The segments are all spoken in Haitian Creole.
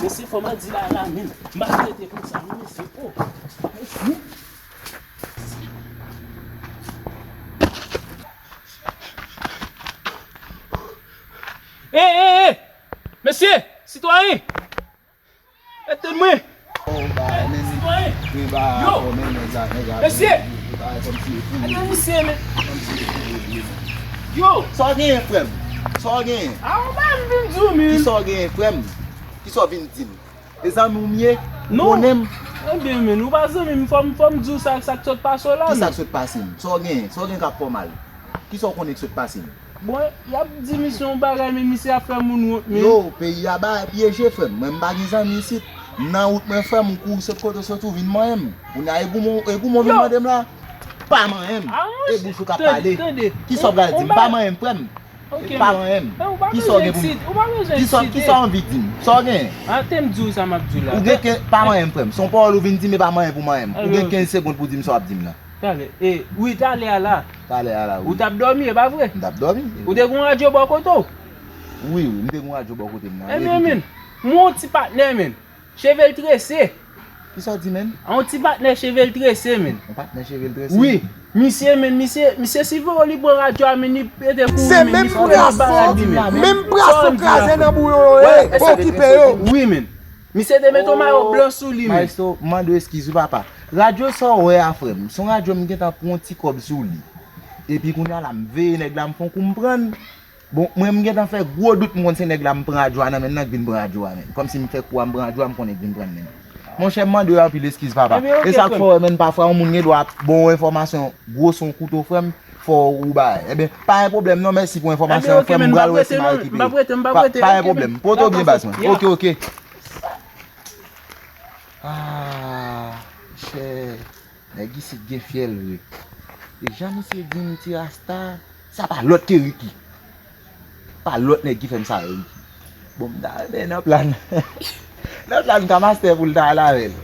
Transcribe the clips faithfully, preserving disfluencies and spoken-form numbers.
Mesye, fò m al di la, la menm. M pa rete konsa, non, mesye. Oh, mesye. Ey, ey, ey! Mesye! Sitwayen! Ede mwen! Oh, ba, men, sitwayen! Men, ba, yo! Oh, men, men, sa, men, sa, mesye! Men, ba, kòmsi, ede misye, men! Kòmsi, yo! Sa w genyen, frè m? Sa w genyen? A, ou ba m vin di w, men! Ki sa w genyen, frè m? Ki sa w vin di m? E zanmi w m ye? Ou konnen m? Ebyen, men, ou pa zanmi m, fò m, fò m di w sa, sa k sot pase w la, men. Ki sa k sot pase m? Sa w gen? Sa w gen k ap fè w mal? Ki sa w konnen k sot pase m? Bon, y ap di misye yon bagay, men misye ap fè moun wont, men. Yo, peyi a ba pyeje, frè m. Mwen, m pa gen zanmi isit. M nan wout mwen, frè m, ou kouri sot kote w soti, ou vin manyen m. Kounye a, e goumen, e goumen w vin mande m la. Pa manyen m. E bouch ou k ap pale. Ki sa w pral di m? Pa manyen m, frè m. Pa manyen m. Kisa w gen pou m? Kisa w anvi di m? Sa w gen? Ate m di w sa m ap di w la. Ou gen kenz, pa manyen m, frè m. Se yon pawòl ou vin di m, e pa manyen pou manyen m. Ou gen kenz segonn pou di m sa w ap di m nan. Talè, e, wi, talè a la. Talè a la, wi. Ou t ap dòmi, e pa vre? M t ap dòmi. Ou te gen yon radyo bò kote w? Wi, wi, m te gen yon radyo bò kote m nan. Ebyen, men, m yon ti patnè, men. Cheve l trese. Kisa w di, menn? Yon ti patnè cheve l trese, menn. Yon patnè cheve l trese? Wi. Misye, menn, misye, misye sivore li pran radyo a, menn, li pete kouri, menn, li fè yon balad li, menn. Menm brason kraze nan bouyon yo ye, pa okipe yo. Wi, menn. Misye te mete yon mayo blan sou li, menn. Maestro, m mande w eskiz wi, papa. Radyo sa w wè a, frè m, se yon radyo m gentan pran yon ti kòb sou li. Epi kounye a la, m veye nèg la, m fè yon kou m pran l. Bon, mwen, m gentan fè gwo dout, m konn se nèg la m pran radyo a nan men l, nan k vin pran radyo a, menn. Kòmsi m fè kou a, m pran radyo a, m konnen k vin pran l, menn. Monchè, m mande w anpil eskiz, papa. E sa k fè w wè, menn, pafwa yon moun gen dwa ap ba w enfòmasyon, gwo se yon kouto, frè m, fò ou bay. Ebyen, pa gen pwoblèm non, mèsi pou enfòmasyon an, frè m, m pral wè si m a rekipere. Pa gen pwoblèm. Pote w byen, baz mwen. Ok, ok. Ah, chè. Nèg isit gen fyèl vre. E jan misye di m ti rasta, sa pa lòt ke Ricky. Pa lòt nèg ki fè m sa, Ricky. Bon, m ta renmen nan plan. Nan plan ka mastè pou l ta al avè l.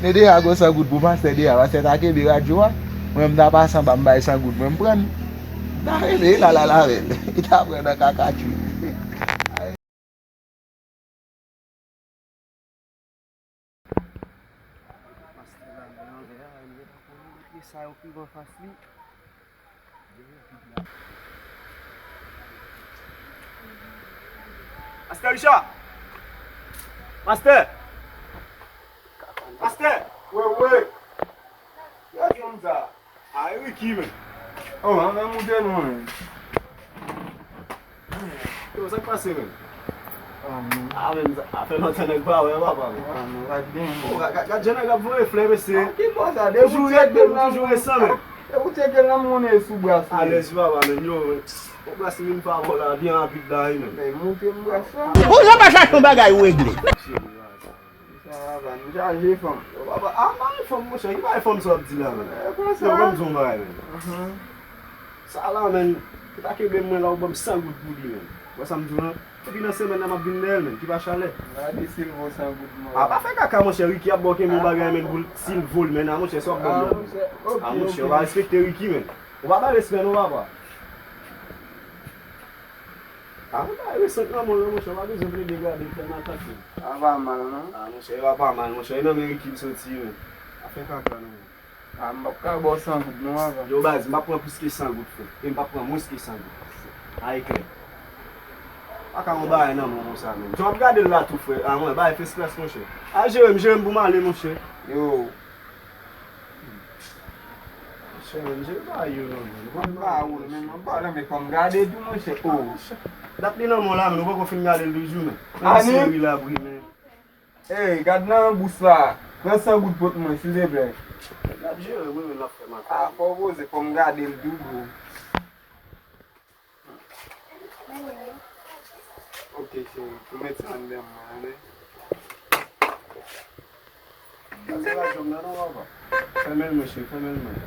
Men deja gon san goud pou mastè deja, mastè ta kenbe radyo a. Mwen m ta pase anba m bay san goud mwen m pran l. M ta renmen l al al avè l. Li ta pran nan kaka tchwi. Pastè la nan anvè a, li pa konnen sa yo pi anfas li. Pastè Richard! Pastè! Pastè! Wè, wè! Kiyès moun sa? A, e Ricky, men. Oh, ann, ann moute non, men. Yo, sa k pase, men? Ah, men. Ah, men, sa fè lontan nèg pa wè, papa, men. Ah, men, gad gen. Oh, gad, gad, gad jan nèg ap voye flè, mesye. Ah, ki bò sa? Toujou rete, toujou resan, men. E ou tcheke l nan mounen sou bras li. Alèz, papa, men. Yo, men. Bon, bras li vin pa bò la, byen rapid la, wi, men. Men, moute m bras la. Ou jan pa chache yon bagay ou regle. Sa va, nou chaje fanm. Yo, papa, a, pa gen fanm, monchè. Ki bagay fanm sa w ap di la, menn? E, konsa. Yo, ban m di w yon bagay, menn. Sa la, menn, ou ta kenbe mwen la, ou ban m san goud pou li, menn. Ou wè sa m di w lan? Epi nan semèn nan, m ap vin dèyè l, menn. Ki pa chalè. Gade si l vo san goud mwen. A, pa fè kaka, monchè. Ricky ap ba w kenbe yon bagay, menn, pou l, si l vo l, menn. A, monchè, sa w ap ban m la, menn. A, monchè, ou pa respekte Ricky, menn. Ou pa bay respè, non, papa. A, ou ta resan nan mwen, non, monchè, ou pa bezwen plede gade, fè makak, menn. A pa mal, non? A, monchè, e pa pa mal, monchè, e nan men Ricky l soti, menn. A fè kaka, non, menn. A, m p ap ka ba w san goud, non, avan. Yo, baz, m p ap pran plis ke san goud, frè. E m p ap pran mwens ke san goud. A, e klè. Pa ka yon bagay nan men w konsa, menn. Jan w ap gade l la tou, frè. A, mwen, bay fes klas, monchè. A, jere m, jere m pou m ale, monchè. Yo. Monchè, menn, jere bagay yo non, menn. Mwen pa ou, menn, mwen pa renmen fò m gade tou, monchè. Oh. Dat li nan men w la, menn, ou poko fin gade l toujou, menn. Menn, se ri l ap ri, menn. Ey, gad nan bous la. Pran san goud pot mwen, silteplè. L ap jere, wi, menn, l ap fè makak. A, fò w poze, fò m gade l tou, bro. Ok, cheri, tou met sa anndan mwen, ale. Pase la janm nan non, papa. Fèmen l mwen, cheri, fèmen l mwen.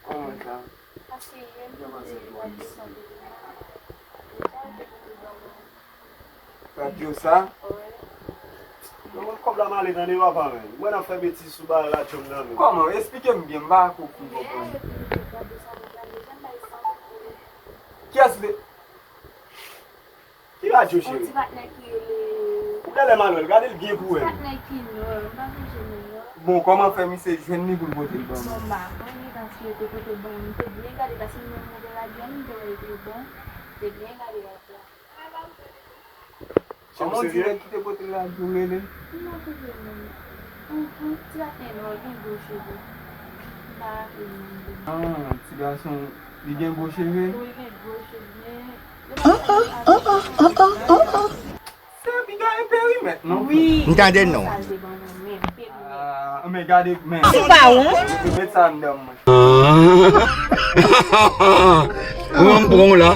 Kòman sa? Paske yè m te di li pa desann. Radyo sa? Wi. Yo, kòb la male tande papa, men. Mwen ap fè betiz sou bagay la, jòm nan, men. Kòman? Esplike m byen, m pa ko fin konprann. Kiyès li? Ki radyo, Yon cheri? Ti patnè ki rele. Ou genlè Manwèl, gade l gen pou wè. Patnè ki non, m pa sonje non. Bon, kòman fè misye jwenn li pou l pote l ban Bon, mwen? M pa konnen paske yo te pote ban m, m te byen gade paske m wè m ouvè radyo a, m te wè li te bon. M te byen gade radyo a. Kòman w di nèg ki te pote l la pou rele? M pa sonje non. Yon ti patnè non, li gen gwo cheve. M pa raple non. Ah, ti gason, li gen gwo cheve? Wi, li gen gwo cheve, men. Se piga e perimèt, non? Wi. M tande non. Sa l te ban mwen, men perimèt. Ah, men gade, men. Ou pa wont? Met sa anndan mwen. Pran m pran w la.